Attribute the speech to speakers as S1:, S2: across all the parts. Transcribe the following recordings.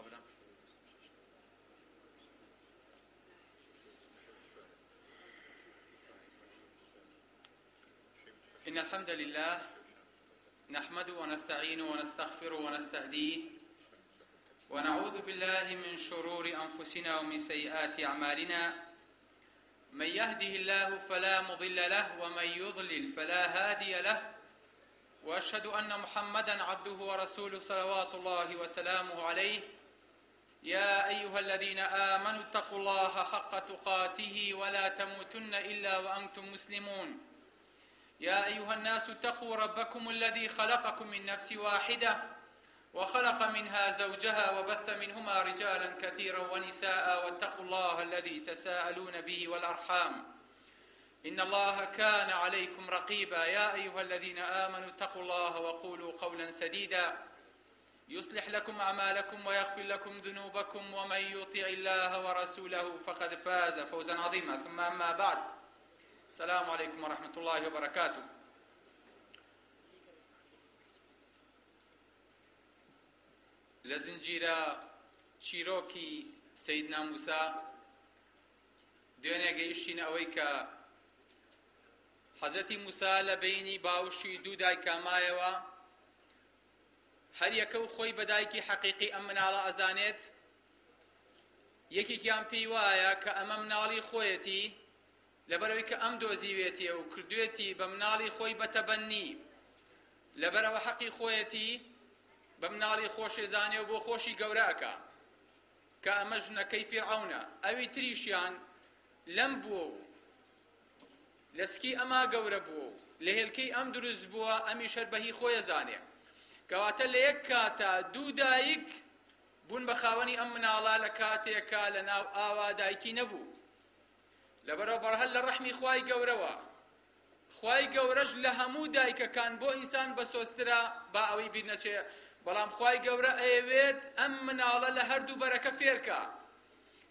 S1: قبله. إن الحمد لله نحمده ونستعينه ونستغفره ونستهديه ونعوذ بالله من شرور أنفسنا ومن سيئات أعمالنا. من يهده الله فلا مضل له ومن يضلل فلا هادي له، وأشهد أن محمدا عبده ورسوله صلوات الله وسلامه عليه. يا أيها الذين آمنوا اتقوا الله حق تقاته ولا تموتن إلا وأنتم مسلمون. يا أيها الناس اتقوا ربكم الذي خلقكم من نفس واحدة وخلق منها زوجها وبث منهما رجالا كثيرا ونساء، واتقوا الله الذي تساءلون به والأرحام إن الله كان عليكم رقيبا. يا أيها الذين آمنوا اتقوا الله وقولوا قولا سديدا يصلح لكم أعمالكم ويغفر لكم ذنوبكم، ومن يطع الله ورسوله فقد فاز فوزا عظيما. ثم أما بعد، السلام عليكم ورحمة الله وبركاته. لە زنجیرە چیرۆکی سەیدنا موسا دوێنێ گەیشتینە ئەوەی کە حەزرەتی موسا لە بەینی باوشی دوو دایکا مایەوە، هەر یەکە و خۆی بە دایکی حەقیقی ئەم مناڵە ئەزانێت. یەکێکیان پێی وایە کە ئەمە مناڵی خۆیەتی، لەبەرەوەی کە ئەم دۆزیوێتیە و کردوێتی بە مناڵی خۆی بەتەبەنی، لەبەرەوە حەقی خۆیەتی بە مناڵی خۆشێزانێ و بۆ خۆشی گەورە ئەکا، کە ئەمە ژنەکەی فیرعەونە. ئەوی تریشیان لەم بووە و لە سکی ئەما گەورە بووە و لە هێلکەی ئەم دروست بووە، ئەمیش هەر بەهی خۆیە زانێ. کەواتە لە یەک کاتە دوو دایک بوون بە خاوەنی ئەم مناڵە لە کاتێکا لە ناو ئاوا دایکی نەبوو. لەبەرەوە بەڕهەر لە ڕەحمی خوای گەورەوە، خوای گەورەش لە هەموو دایکەکان بۆ ئینسان بەسۆزترە، با ئەوەی بیر نەچێ، بەڵام خوای گەورە ئەیەوێت ئەم مناڵە لە هەردوو بەرەکە فێرکا.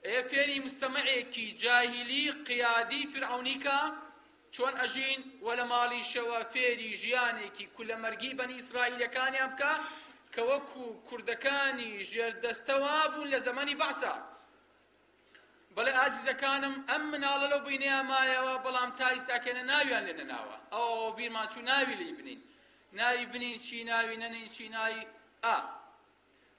S1: ئێ فێری مستەمعێکی جاهیلی قیادی فرعونی کا چۆن ئەژین، و لە ماڵیشەوە فێری ژیانێکی کولەمەرگی بەنی ئیسرائیلەکانیان بکا کە وەکو کوردەکانی ژێردەستەوە بوون لە زەمەنی بەعسا. بەڵێ ئازیزەکانم، ئەم مناڵە لەو بینەیە مایەوە، بەڵام تا ئیستاکێنە ناویان لێ نەناوە. ئەوە بیرمان چوو ناوی لێی بنین، ناوی بنین چی، ناوی نەنین چی، ناوی ئا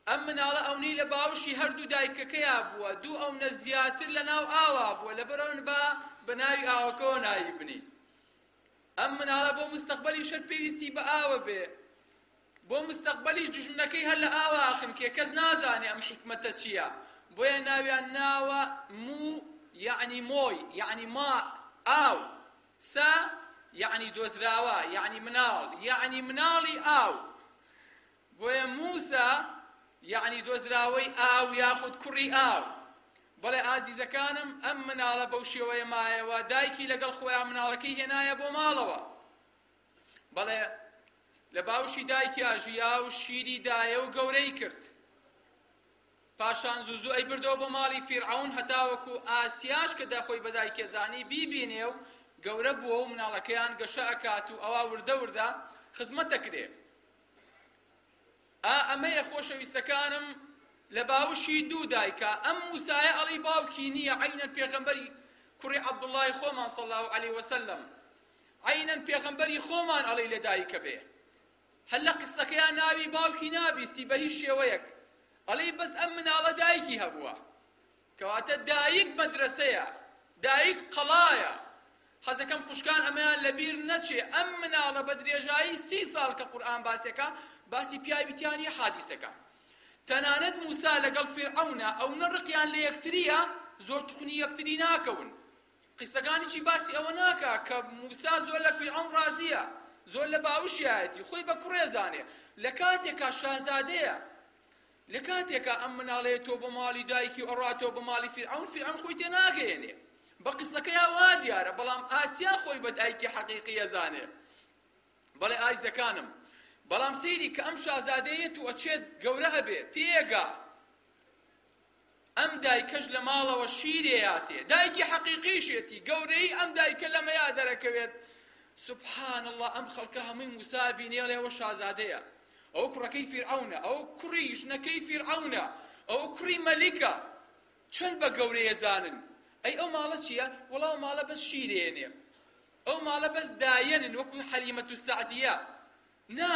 S1: ئەم مناڵە ئەونەی لە باوشی هەردوو دایکەکەیا بووە، دوو ئەونە زیاتر لە ناو ئاوا بووە، لەبەرئەوە با بە ناوی ئاوەکەوە ناوی بنین. ئەم مناڵە بۆ مستەقبەلی شەر پێویستی بە ئاوە بێ، بۆ مستەقبەلیش دوژمنەکەی هەر لە ئاوا ئەخنکێ، کەس نازانێ ئەم حیکمەتە چییە، بۆیە ناویان ناوە مو یەعنی مۆی یەعنی ماء ئاو، سا یەعنی دۆزراوە یەعنی مناڵ یەعنی مناڵی ئاو، بۆیە موسا یەعنی دۆزراوەی ئاو یاخود کوڕی ئاو. بەڵێ ئازیزەکانم، ئەم مناڵە بەو شێوەیە مایەوە، دایکی لەگەڵ خۆیان مناڵەکەی هێنایە بۆ ماڵەوە. بەڵێ لە باوشی دایکیا ژیا و شیری دایە و گەورەی کرد. پاشان زوو زوو ئەیبردەوە بۆ ماڵی فیرعەون هەتاوەکو ئاسیاش کە دەخۆی بە دایکێ زانی بیبینێ و گەورە بووە و مناڵەکەیان گەشە ئەکات و ئەوا وردە وردە خزمەت دەکرێ. ئا ئەمەیە خۆشەویستەکانم لە باوشی دوو دایکا. ئەم موسایە ئەڵی باوکی نییە، عەینەن پێغەمبەری کوڕی عەبدوڵڵای خۆمان صلی اللە علیه وسلم، عەینەن پێغەمبەری خۆمان ئەڵی لە دایکە بێ. هەر لە قسەکەیا ناوی باوکی نابیستی بە هیچ شێوەیەک، ئەڵی بەس ئەم مناڵە دایکی هەبووە. کەواتە دایک مەدرەسەیە، دایک قەڵایە. حەزەکەم خوشکان ئەمەیان لەبیر نەچێ، ئەم مناڵە بە درێژایی 30 ساڵ کە قورئان باسێکا باسی پیاوی تیا نییە حادیسەکە. تەنانەت موسا لەگەڵ فیرعەونە ئەونە ڕقیان لە یەکترییە زۆر توخنی یەکتری ناکەون. قیسەکانیشی باسی ئەوە ناکا کە موسا زۆر لە فیرعەون ڕازییە، زۆر لە باوشیایەتی، خۆی بە کوڕێ زانێ، لە کاتێکا شازادەیە. لە کاتێکا ئەم مناڵەیە تۆ بۆ ماڵی دایکی و ئەڕاتەوە بۆ ماڵی فیرعەون، فیرعەون خۆی تێ ناگەیەنێ. بە قسەکەیا وا دیارە، بەڵام ئاسیا خۆی بە دایکی حەقیقی ئەزانێ. بەڵێ ئایزەکانم، بەڵام سەیری کە ئەم شازادەیەت و ئەچێت گەورە ئەبێ، پێگا. ئەم دایکەش لە ماڵەوە شیرێیاتێ، دایکی حەقیقیشێتی، گەورەیی ئەم دایکە لەمەیا دەرەکەوێت. سبحان اللە ئەم خەڵکە هەمووی موسا بینێ ئەڵێ ئەوە شازادەیە، ئەوە کوڕەکەی فیرعەونە، ئەوە کوڕی ژنەکەی فیرعەونە. ئەوە کوڕی مەلیکە چەند بە گەورەیە زانن ئەی ئەو ماڵە چییە؟ وەڵا ئەو ماڵە بەس شیرێنێ ئەو ماڵە بەس دایەنن وەکو حەلیمەت و سەعدیە نا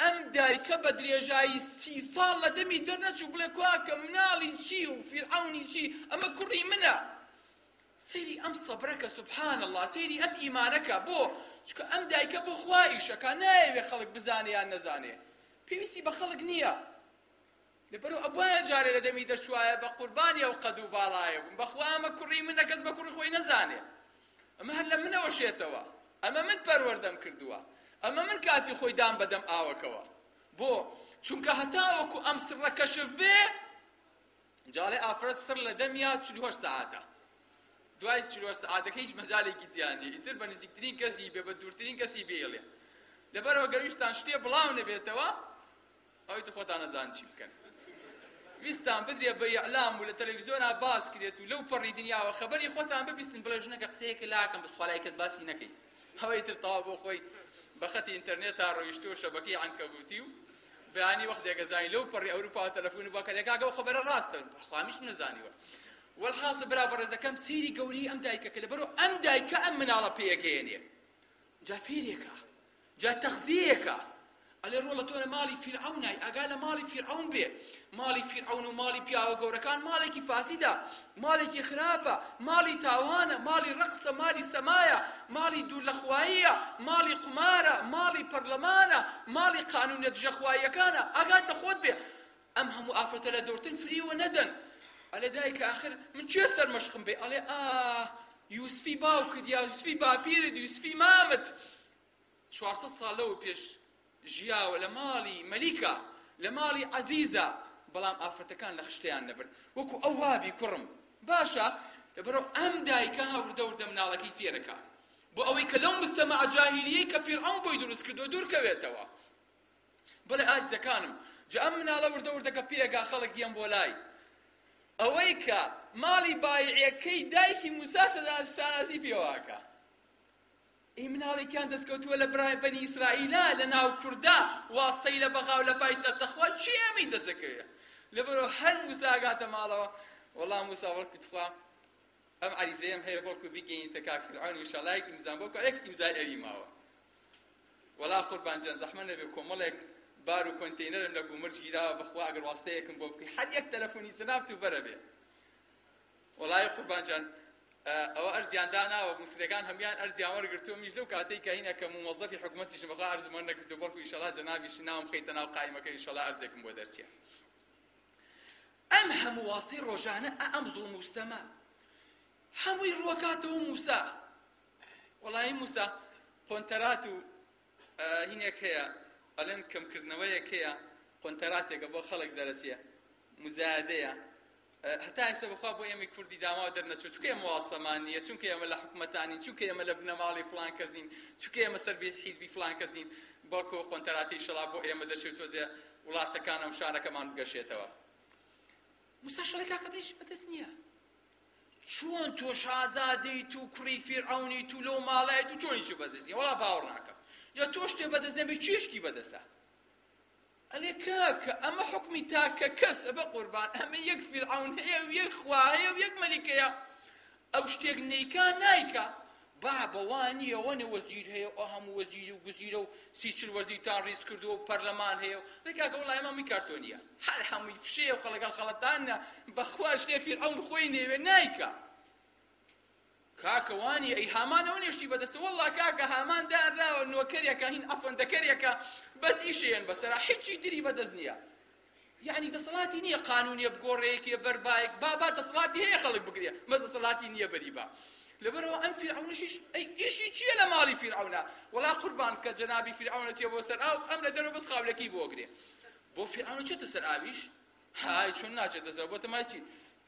S1: ئەم دایکە بە درێژایی سی ساڵ لە دەمی دەرنەچوو بڵێ کواکە مناڵی چی و فیرعەونی چی ئەمە کوڕی منە سەیری ئەم سەبرەکە سبحان اللە سەیری ئەم ئیمانەکە بۆ چونکە ئەم دایکە بۆ خوا ئیشەکە نایەوێ خەڵک بزانێ یان نەزانێ پێویستی بە خەڵک نییە لەبەرو ئەبوایە جارێ لە دەمی دەرچوایە بە قوربانی ئەو قەد و باڵایە بووم بەخوا ئەمە کوڕی منە کەس بە کوڕی خۆی نەزانێ ئەمە هەر لە منەوە شێتەوە ئەمە من پەروەردەم کردووە ئەمە من کاتی خۆی دام بەدەم ئاوەکەوە بۆ چونکە هەتاوەکو ئەم سڕە کەشف بێ جاڵێ ئافرەت سڕ لە دەمیا 48 سەعاتە دوای 48 سەعاتەکە هیچ مەجالێکی تیا نییە ئیتر بە نزیکترین کەسی بێ بە دوورترین کەسی بێڵێ لەبەرەوە گەر ویستان شتێ بڵاو نەبێتەوە ئەوەی تر خۆتان ئەزان چی بکەن ویستان بدرێ بە ئیعلام و لە تەلەڤیزیۆنا باس کرێت و لەو پەڕی دنیاوە خەبەری خۆتان ببیستن بڵێ ژنەکە قسەیەکە لاکەم بەس خوا لای کەس باسی نەکەی ئەوەی تر تەواو بۆ خۆی بە خەتی ئینتەرنێتا ڕۆیشتووە و شەبەکەی عەنکەبوتی و بەیانی وەختێک ئەزانی لەو پەڕی ئەوروپا تەلەفۆن بۆ کە کاکە ئەو خەبەرە ڕاستە بەخوا منیش نەزانیوە وەلحاصل برا بەڕێزەکەم سەیری گەورەی ئەم دایکە کە لەبەرو ئەم دایکە ئەم مناڵە پێیەگەیەنێ جا فێرێکە جا تەغزیەیەکە ئەلێ ڕۆڵە تۆ لە ماڵی فیرعەونای ئاگا لە ماڵی فیرعەون بێ ماڵی فیرعەون و ماڵی پیاوە گەورەکان ماڵێکی فاسیدە ماڵێکی خراپە ماڵی تاوانە ماڵی ڕەقسە ماڵی سەمایە ماڵی دوور لە خواییە ماڵی قومارە ماڵی پەرلەمانە ماڵی قانونە دژەخواییەکانە ئاگات لە خۆت بێ ئەم هەموو ئافرەتە لە دەورتن فریوە نەدەن ئەلێ دایکە ئاخر من کێ سەرمەشقم بێ ئەڵێ ئاه یوسفی باوکت یا یوسفی باپیرت یوسفی مامت 400 ساڵ لەوە پێش ژیاوە لە ماڵی مەلیکە لە ماڵی عەزیزە بەڵام ئافرەتەکان لە خشتەیان نەبرد وەکو ئەو وابی کوڕم باشە لەبەرەوە ئەم دایکە وردە وردە مناڵەکەی فێرەکە بۆ ئەوەی کە لەو مستەمع جاهیلیەی کە فیرعەون بۆی دروست کردووە دوور کەوێتەوە بەڵێ ئازیزەکانم جا ئەم مناڵە وردە وردە کە پێگا خەڵک یەن بۆ لای ئەوەی کە ماڵی بایعەکەی دایکی موسا شانازی پێواکە ئی مناڵێکیان دەستکەوتووە لە برای بەنی ئیسرائیلا لە ناو کوردا واستەی لە بەغا و لە پایتەخت دەخوا چی ئەمەی دەستەکەوێ لەبەرەوە هەر موسا گاتە ماڵەوە وەڵا موسا بەڵکو تخوا ئەم عەریزەیەم هەیە بەڵکو بیگەینیتە کاک فیرعەون ئینشاڵڵا یەک ئیمزام بۆ یەک ئیمزای ئەوی ماوە وەڵا قوربان جان زەحمە نەبێ کۆمەڵێک بار و کۆنتەینەرم لە گومرج گیراوە بەخوا ئەگەر واستەیەکم بۆ بکەی هەر یەک تەلەفۆنی جەنابت و بەرە بێ وەڵای قوربان جان ئەوە ئەرزیان داناوە موسرەکان هەموان ئەرزیان وەرگرتووە منیش لەو کاتەی کە هینە کە مومەزەفی حکومەتیشم بەخوا ئەرزم وەرنەگرتووە بەڵکو ئیشەڵا جەنابیش ناوم خەیتە ناو قایمەکە ئیشەڵا ئەرزێکم بۆ دەرچێ ئەم هەموو واستەی ڕۆژانە ئەم زوڵم و ستەمە هەمووی ڕوەکاتەوە موسا وەڵایی موسا قۆنتەرات و هینێک هەیە ئەڵێن کەمکردنەوەیەک هەیە قۆنتەراتێکە بۆ خەڵک دەرەچێ مزایدەیە هەتا ئێستا بەخوا بۆ ئێمەی کوردی داماو دەرنەچوو چونکە ئێمە واستەمان نییە چونکە ئێمە لە حکومەتانین چونکە ئێمە لە بنەماڵی فڵان کەس نین چونکە ئێمە سەر بە حیزبی فڵان کەس نین بەڵکو قۆنتەراتی شەڵا بۆ ئێمە دەچێت تۆزێ وڵاتەکانە و شارەکەمان بگەشێتەوە موسا شەڵێ کاکە منیش بەدەست نییە چۆن تۆ شازادەیت و کوڕی فیرعەونیت و لەو ماڵایت و چۆن هیچی بەدەست نییە وەڵا باوەڕ ناکەم جا تۆ شتێ بەدەست نەبێ کێ شتی بەدەستە ئەلێ کاکە ئەمە حوکمی تاکە کەسە بە قوربان ئەمە یەک فیرعەون هەیە و یەک خوا هەیە و یەک مەلیک هەیە ئەو شتێک نیکا نایکا بابە وا نییە وەنە وەزیر هەیە و هەموو وەزیر و گزیرە و سی چل وەزیرتان ڕیز کردووە و پەرلەمان هەیە و ئەرێ کاکە وەڵا ئێمە هەمووی کارتۆنییە هەر هەمووی فشەیە و خەڵەگەڵ خەڵەتانە بەخوا شتێ فیرعەون خۆی نەیەوێ نایکا کاکە وانیە ئەی هامان ئەوە نیە شتی بەدەستە وەڵا کاکە هامان دانراوە نۆکەرێکە هین عەفوەن دەکەرێکە بەس ئیشێن بەسەرا هیچی تری بەدەست نییە یعنی دەسەڵاتی نییە قانونیە بگۆڕێ یەکێ بەربایەک بابا دەسەڵاتی هەیە خەڵک بگرێ بەس دەسەڵاتی نییە بەری با لەبەرەوە ئەم فیرعەونەشیش ئەی ئیشی چییە لە ماڵی فیرعەونە وەڵا قوربان کە جەنابی فیرعەونە چیە بۆ سەر ئاو ئەم لە دەرەوە بەس خاولەکەی بۆ گرێ بۆ فیرعەونە چێتە سەر ئاویش های چۆن ناچێتە سەر بۆ تەمای چی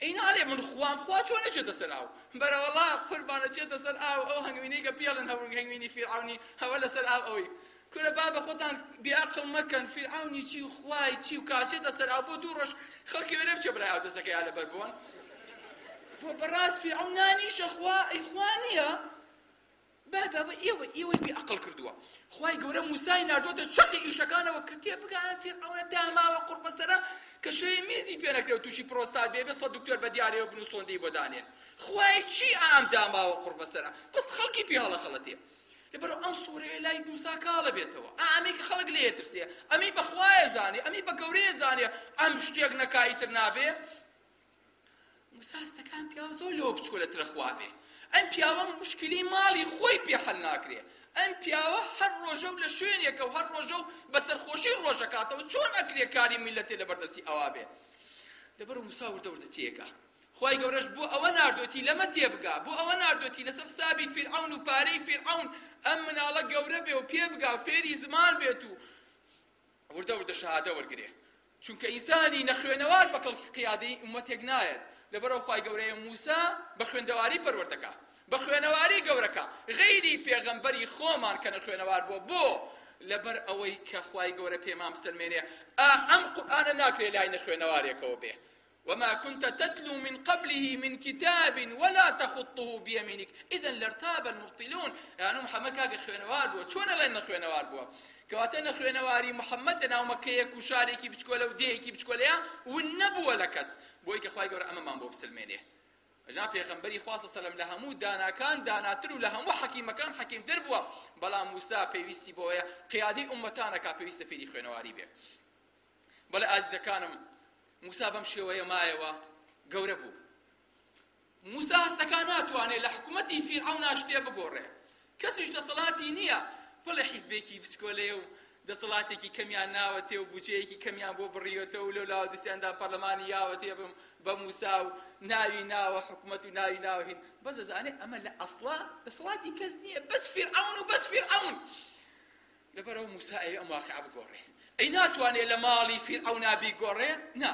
S1: ئەی ناڵێ من خوام خوا چۆن نەچێتە سەر ئاو بەرەوەڵا قوربان ئەچێتە سەر ئاو ئەو هەنگوینەی کە پێڵن هەورگ هەنگوینی فیرعەونی هەوە لەسەر ئاو ئەوەی کورە بابە خۆتان بێئەقڵ مەکەن فیرعەونی چی و خوای چی و کاچێتە سەر ئاو بۆ دوو ڕۆژ خەڵکی وێرە بچێ بەلای ئاودەسەکەیا لەبەر بۆن بۆ بەڕاست فیرعەون نانیشە خوا ئەی خوا نییە بابە ئەوە ئێوە ئێوەی بێ ئەقڵ کردووە خوای گەورە موسای ناردۆتە چەقی ئیشەکانەوە کە تێ بگا ئەم فیرعەونە داماوە قوڕبەسەرە. کە شەوێ میزی پێ نەکرێ و تووشی پرۆستات بێ بێ سە دکتۆر بە دیارەوە بن و سۆندەی بۆ دانێن. خوای چی ئام داماوە قوڕ بەسەرە بەس خەڵکی پێ هەڵەخەڵەتێ. لەبەرئەوە ئەم سوڕەیە لای موسا کاڵە بێتەوە. ئا ئەمەی کە خەڵک لێ ئەترسێ، ئەمەی بە خوایە زانێ، ئەمەی بە گەورەیە زانێ، ئەم شتێک نەکا ئیتر نابێ. موسا هەستەکان پیاوە زۆر لەوە بچکۆلەترە خوا بێ. ئەم پیاوە موشکیلەی ماڵی خۆی پێ حەل ناکرێ. ئەم پیاوە هەر ڕۆژە و لە شوێنێکە و هەر ڕۆژە و بە سەرخۆشی ڕۆژەکاتەوە چۆن ئەکرێ کاری میللەتێ لەبەر دەستی ئەوا بێ. لەبەرئەوە موسا وردە وردە تێگا. خوای گەورەش بۆ ئەوە ناردۆتی لەمە تێبگا، بۆ ئەوە ناردۆتی لەسەر حسابی فیرعەون و پارەی فیرعەون ئەم مناڵە گەورە بێ و پێبگا و فێری زمان بێت و وردە وردە شەهادە وەرگرێ. چونکە ئینسانی نەخوێنەوار بە کەڵکی قیادەی ئوممەتێک نایەت. لەبەرئەوە خوای گەورەیە موسا بە خوێندەواری پەروەردەکا، بە خوێنەواری گەورەکا، غەیری پێغەمبەری خۆمان کە نەخوێنەوار بووە، بۆ؟ لەبەر ئەوەی کە خوای گەورە پێمان بسەلمێنێ ئا ئەم قورئانە ناکرێ لای نەخوێنەوارێکەوە بێ. وما كنت تتلو من قبله من کتاب ولا تخطه بیمینک اذا لارتاب المبطلون. یانو محمد کاکە خوێنەوار بووە، چۆن ئەڵێن نەخوێنەوار بووە؟ کەواتە نەخوێنەواری محمد لەناو مەککەیەک و شارێکی بچکۆلە و دێیەکی بچکۆلەیە ون نەبووە لە کەس، بۆی کە خوای گەورە ئەمەمان بۆ بسەلمێنێ. ئەجا پێغەمبەری خوا صلی سەلەم لە هەموو داناکان داناتر و لە هەموو حەکیمەکان حەکیمتر بووە، بەڵام موسا پێویستی بەوەیە قیادەی ئوممەتانەکا پێویستە فێری خوێنەواری بێ. بەڵێ ئازیزەکانم موسا بەم شێوەیە مایەوە گەورە بوو. موسا هەستەکا ناتوانێ لە حکومەتی فیرعەونا شتێ بگۆڕێ، کەسیش دەسەڵاتی نییە، بەڵێ حیزبێکی بچکۆلەیە و دەسەڵاتێکی کەمیان ناوەتێ و بودجەیەکی کەمیان بۆ بڕیوەتەوە و لەو لاوە دوسیاندا پەرلەمانی یاوەتێ بە موسا و ناوی ناوە حکومەت و ناوی ناوە هین، بەس دەزانێ ئەمە لە ئەسڵا دەسەڵاتی کەس نییە بەس فیرعەون و بەس فیرعەون. لەبەرئەوە موسا ئەیەوێ ئەم واقیعە بگۆڕێ. ئەی ناتوانێ لە ماڵی فیرعەونا بیگۆڕێ؟ نا،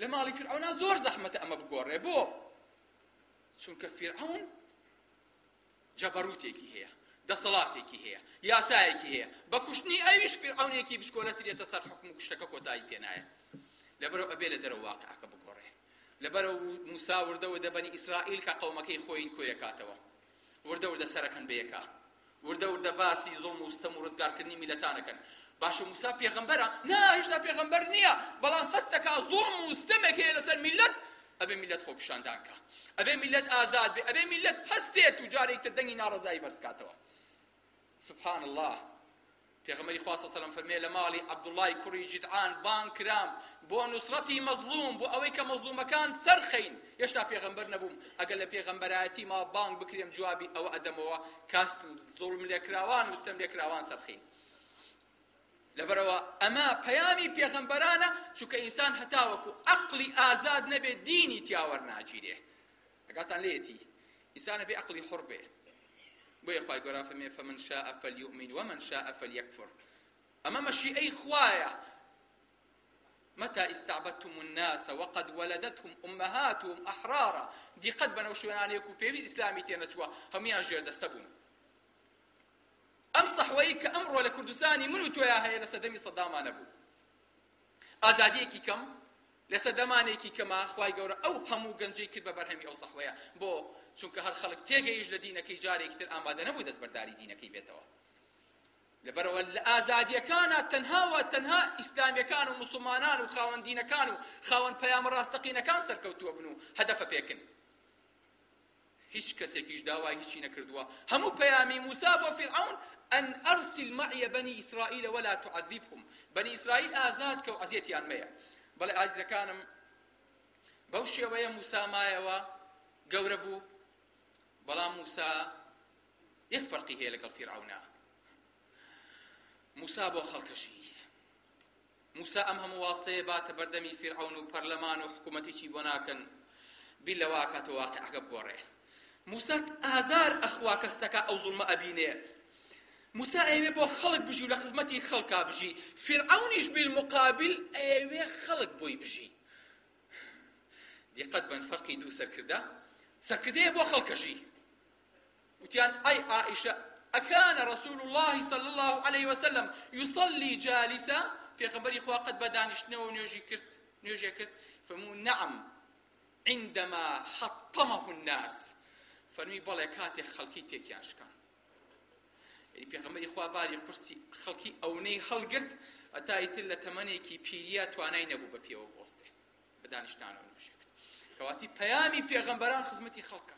S1: لە ماڵی فیرعەونا زۆر زەحمەتە ئەمە بگۆڕێ. بۆ؟ چونکە فیرعەون جەبەروتێکی هەیە، دەسەڵاتێکی هەیە، یاسایەکی هەیە. بە کوشتنی ئەویش فیرعەونێکی بچکۆلەتر یەتە سەر حوکم و شتەکە کۆتایی پێ نایە. لەبەرئەوە ئەبێ لە دەرەوە واقیعەکە بگۆڕێ. لەبەرئەوە موسا وردە وردە بەنی ئیسرائیل کە قەومەکەی خۆین کۆیەکاتەوە. وردە وردە سەرەکەن بەیەکا. وردە وردە باسی زوڵم و ستەم و ڕزگارکردنی میللەتان ئەکەن. باشە موسا پێغەمبەرە؟ نا هێشتا پێغەمبەر نییە، بەڵام هەست دەکا زوڵم و ستەمێک هەیە لەسەر میللەت، ئەبێ میللەت خۆپیشاندان کا، ئەبێ میللەت ئازاد بێ، ئەبێ میللەت هەستێت و جارێکی تر دەنگی ناڕەزایی بەرز کاتەوە. سبحان اللە. پێغەمبەری خوا صلی اللە علیە وسلم فەرمووی لە ماڵی عەبدوڵڵای کوڕی جدعان بانگ کرام بۆ نوسرەتی مەزڵوم بۆ ئەوەی کە مەزڵومەکان سەرخەین هێشتا پێغەمبەر نەبووم ئەگەر لە پێغەمبەرایەتی ما بانگ بکرێم جوابی ئەوە ئەدەمەوە کاستم زوڵم لێکراوان و ستەم لێکراوان سەرخەین. لەبەرئەوە ئەمە پەیامی پێغەمبەرانە چونکە ئینسان هەتاوەکو ئەقڵی ئازاد نەبێ دینی تیا وەرناگیرێ. ئەگاتان لێیەتی ئینسان ئەبێ ئەقڵی حوڕ بێ. بۆیە خوای گەورە فەرمووی فمن شاء فلیؤمن ومن شاء فلیکفر. ئەمە مەشیئەی خوایە. متى استعبدتم الناس وقد ولدتهم امهاتهم احرارا. دیقەت بەنەو شوێنانەیەک و پێویست ئیسلامی تێنەچووە هەموویان ژێردەستە بوون. ئەم سەحوەی کە ئەمڕۆ لە کوردستانی من و تۆیا هەیە لە سەردەمی سەداما نەبوو. ئازادیەکی کەم لە سەردەمانێکی کەما خوای گەورە ئەو هەموو گەنجەی کرد بە بەرهەمی ئەو سەحوەیە. بۆ؟ چونکە هەر خەڵک تێگەیشت لە دینەکەی جارێکی تر ئامادە نەبوو دەستبەرداری دینەکەی بێتەوە. لەبەرئەوە لە ئازادیەکانا تەنها و تەنها ئیسلامیەکان و موسڵمانان و خاوەن دینەکان و خاوەن پەیامە ڕاستەقینەکان سەرکەوتووە بن و هەدەفە پێکن. هیچ کەسێکیش داوای هیچی نەکردووە. هەموو پەیامی موسا بۆ فیرعەون ان ارسل معی بنی اسرائیل ولا تعذبهم، بەنی ئیسرائیل ئازاد کە و ئەزیەتیان مەیە. بەڵێ ئازیزەکانم بەو شێوەیە موسا مایەوە گەورە بوو، بەڵام موسا یەک فەرقی هەیە لەگەڵ فیرعەونا، موسا بۆ خەڵکەشی. موسا ئەم هەموو واستەیە باتە بەردەمی فیرعەون و پەرلەمان و حکومەت هیچی بۆ ناکەن بیر لەوە ئەکاتەوە واقیعەکە بگۆڕێ. موسا ئازار ئەخوا کەستەکە ئەو زوڵمە ئەبینێ. موسا ئەیەوێ بۆ خەڵک بژی و لە خزمەتی خەڵکا بژی، فیرعەونیش بالمقابل ئەیەوێ خەڵک بۆی بژی. دیقەت بەن فەرقی دوو سەرکردە، سەرکردەیە بۆ خەڵکەژی. وتیان، ئەی عائیشە، اکان رسول اللە صلی اللە علیە وسلم یصلی جالسا، پێغەمبەری خوا قەت بە دانیشتنەوە نوێژی کرد، نوێژێ کرد؟ فەرموو، نعم عندما حطمه الناس، فەرمووی بەڵێ کاتێک خەڵکی تێکیان شکان. یعنی پێغەمبەری خوا باری قورسی خەڵکی ئەونەی هەڵگرت. هەتا ئیتر لە تەمەنێکی پیرییا توانای نەبوو بە پێوە بوەستێ، بە دانیشتنانەوە نوێژی کرد. کەواتی پەیامی پێغەمبەران خزمەتی خەڵکە.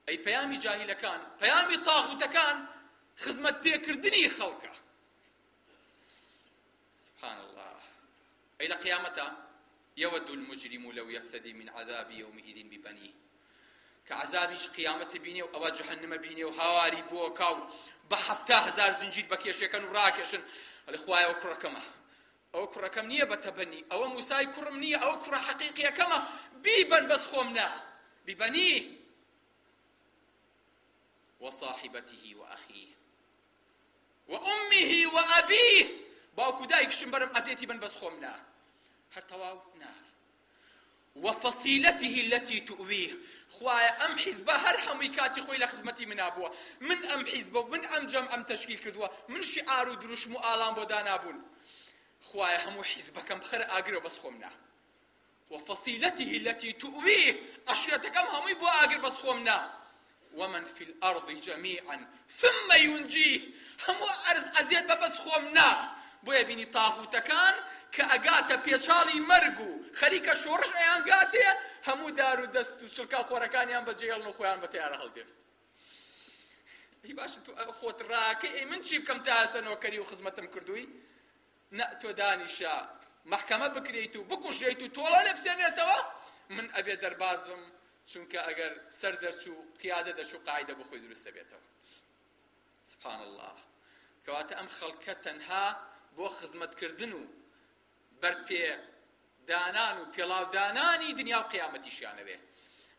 S1: ئەی پەیامی جاهیلەکان، پەیامی تاغوتەکان خزمەت پێکردنی خەڵکە. سبحان الله. ئەی لە قیامەتا يود المجرم لو يفتدي من عذاب يومئذ ببنيه کە عەزابی قیامەتە بینێ و ئەوە جەهەنمە بینێ و هاواری بۆکا و بە 70 هەزار زنجیر بەکێشێکەن و ڕاکێشن ئەڵێ خوایە ئەوە کوڕەکەمە ئەوە کوڕەکەم نییە بە تەبەنی ئەوە موسای کوڕم نییە ئەوە کوڕە حەقیقیەکەمە بیبەن بەس خۆم نا بیبەنی وصاحبته وأخيه وأمه وأبيه باوک و دایکشم بەرم ئەزیەتی بن بەس خۆم نا هەر تەواو نا وفصیلته التي تؤویه خوایە ئەم حیزبە هەر هەمووی کاتی خۆی لە خزمەتی منا بووە من ئەم حیزبە و من ئەم جەمعەم تەشکیل کردووە من شیعار و دروشم و ئاڵام بۆ دانابوون خوایە هەموو حیزبەکەم بخەرە ئاگرەوە بەس خۆم نا وفصیلته التي تؤویه عەشیرەتەکەم هەمووی بۆ ئاگر بەس خۆم نا ومن فی الارض جمیعا ثم ینجیه هەموو ئەرز ئەزیەت بە بەس خۆم نا بۆیە بینی تاغوتەکان کە ئەگاتە پێچاڵی مەرگ و خەریکە شۆڕش ئەیانگاتێ هەموو دار و دەست و چڵکا خۆرەکانیان بەجێهێڵن و خۆیان بە تەیارە هەڵدێن ئەی باشە تۆ خۆت ڕاکەی ئەی من چی بکەم تا ئێستا نۆکەری و خزمەتم کردووی نە تۆ دانیشە مەحکەمە بکرێیت و بکوژرێیت و تۆڵە لێ بسێنرێتەوە من ئەبێ دەرباز بم چونکە ئەگەر سەر دەرچوو قیادە دەچوو قاعدە بۆ خۆی دروست دەبێتەوە سبحان الله کەواتە ئەم خەڵکە تەنها بۆ خزمەتکردن و بەرپێ دانان و پێڵاو دانانی دنیا و قیامەتیشیانەوێ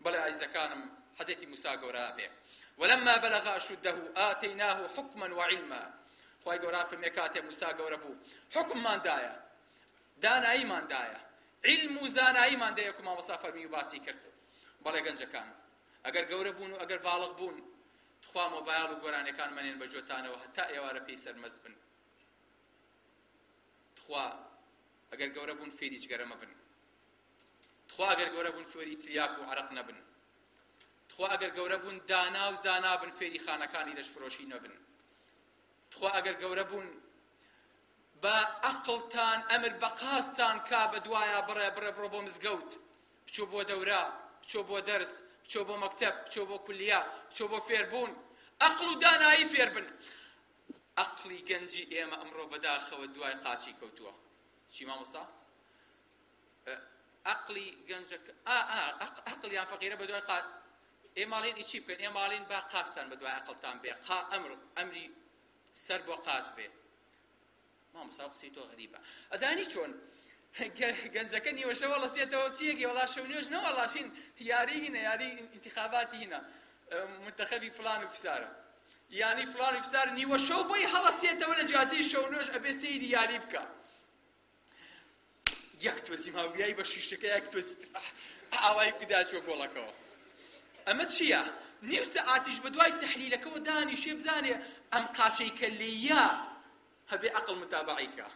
S1: بەڵێ ئازیزەکانم حەزرەتی موسا گەورە ئەبێ ولما بلغ اشده آتیناه حکما وعلما خوای گەورە فەرمێ کاتێ موسا گەورە بوو حکممان دایە داناییمان دایە علم و زاناییمان دایە کو مامۆستا فەرمی و باسی کرد بەڵێ گەنجەکان ئەگەر گەورە بوون و ئەگەر باڵغ بوون تخوا مۆبایل و گۆرانیەکان مەنێن بە جۆتانەوە هەتا ئێوارە پێی سەرمەست بن تخوا ئەگەر گەورە بوون فێری جگەرە مەبن تخوا ئەگەر گەورە بوون فێری تلیاک و عەرەق نەبن تخوا ئەگەر گەورە بوون دانا و زانا بن فێری خانەکانی لەشفرۆشی نەبن تخوا ئەگەر گەورە بوون بە ئەقڵتان ئەمر بە قاستان کا بە دوایا بڕێ بڕێ بڕۆ بۆ مزگەوت بچۆ بۆ دەورە بچۆ بۆ دەرس بچۆ بۆ مەکتەب بچۆ بۆ کولیە بچۆ بۆ فێربوون ئەقڵ و دانایی فێربن ئەقڵی گەنجی ئێمە ئەمڕۆ بەداخەوە دوای قاچی کەوتووە چی مامۆستا ئەقڵی گەنجەکە ئەقڵیان فەقیرە بە دوای قات ئێماڵین ئیچی بکەن ئێماڵین با قاستان بە دوای ئەقڵتان بێ قا ئەمر ئەمری سەر بۆ قاچ بێ مامۆستا قسەی تۆ غەریبە ئەزانی چۆن گەنجەکە نیوەشەوە ڵەسێتەوە چیەکی وەڵا شەو نوێژ نەوەڵاشین یاری هینە یاری ئینتخاباتی هینە منتەخەبی فلان و فسارە یانی فلان و فسار نیوە شەو بۆی هەڵەسێتەوە لە جیاتی شەو نوێژ ئەبێ سەیری یاری بکە یەک تۆزی ماویای بە شیشەکە یەک تۆزی ئاوای بدا چوە گۆڵەکەوە ئەمە چییە؟ نیو سەعاتیش بە دوای تەحلیلەکەوە دانیشێ بزانێ ئەم قاچەی کە لێیە هەبێ ئەقڵ متابعەی کە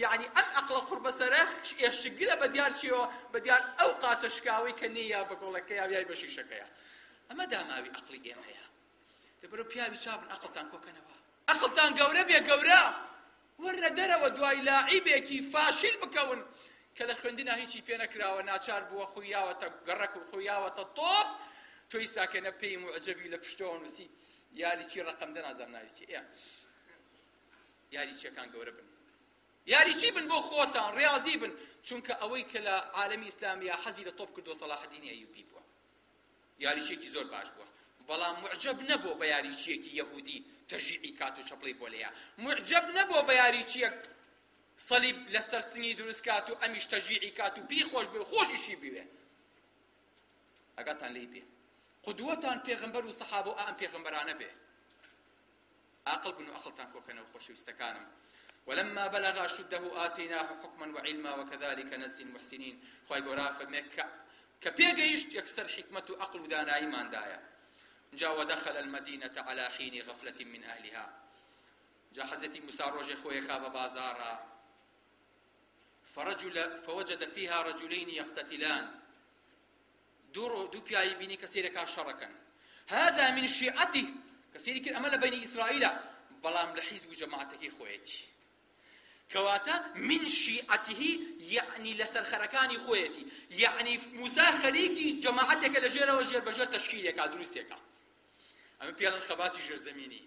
S1: یەعنی ئەم ئەقڵە قوڕبەسەرە ئێشکگرە بە دیار چیەوە بە دیار ئەو قاچە شکاوەی کە نێیا بە گۆڵەکەیا یای بە شیشەکەیا ئەمە داماوی ئەقڵی ئێمەیە لەبەرو پیاوی چابن ئەقڵتان کۆکەنەوە ئەقڵتان گەورە بێ گەورە وەرنە دەرەوە دوای لاعیبێکی فاشیل بکەون کە لە خوێندنا هیچی پێ نەکراوە ناچار بووە خویاوەتە گەڕەک و خویاوەتە تۆپ تۆ ئیستاکەنە پێی موعجەبی لە پشتەوە نووسی یاریچی ڕەقەم دە نازانم ناوی چی ئێ یاریچیەکان گەورە بن یاریچی بن بۆ خۆتان ڕاضی بن چونکە ئەوەی کە لە عالەمی ئیسلامیە حەزی لە تۆپ کردووە سەڵاحەدینی ئەیوبی بووە یاریچیەکی زۆر باش بووە بەڵام معجب نەبوو بە یاریچیەکی یەهودی تەژیعی کات و چەپڵی بۆ لێیە معجب نەبوو بە یاریچیەک سەلیب لەسەر سنگی دروست کات و ئەمیش تەژیعی کات و پێی خۆش بێ و خۆشیشی بوێ ئاگاتان لێی بێ قدوەتان پێغەمبەر و سەحابە و ئەم پێغەمبەرانە بێ عاقڵ بن و عەقڵتان کۆکەنەوە خۆشەویستەکانم ولما بلغ أشده آتيناه حكما وعلما وكذلك نجزي المحسنين خوای گەورە فەرمێ کە کە پێگەیشت یەکسەر حیکمەت و عەقڵ و داناییمان دایە جا ودخل المدينة على حين غفلة من أهلها جا حەزرەتی موسا ڕۆژێ خۆیەکا بە بازاڕا فرجل فوجد فيها رجلين يقتتلان دوو پیاوی بینی کە سەیرەکان شەڕەکەن هذا من شیعته کە سەیری کرد ئەمە لە بەنی ئیسرائیلە بەڵام لە حیزب و جەماعەتەکەی خۆیەتی. کەواتە من شیعته یەعنی لەسەر خەرەکانی خۆیەتی یەعنی موسا خەریکی جەماعەتێکە لە ژێرەوە ژێر بە ژێر تەشکیلێکا دروستێکا ئەمە پێڵن خەباتی ژێرزەمینی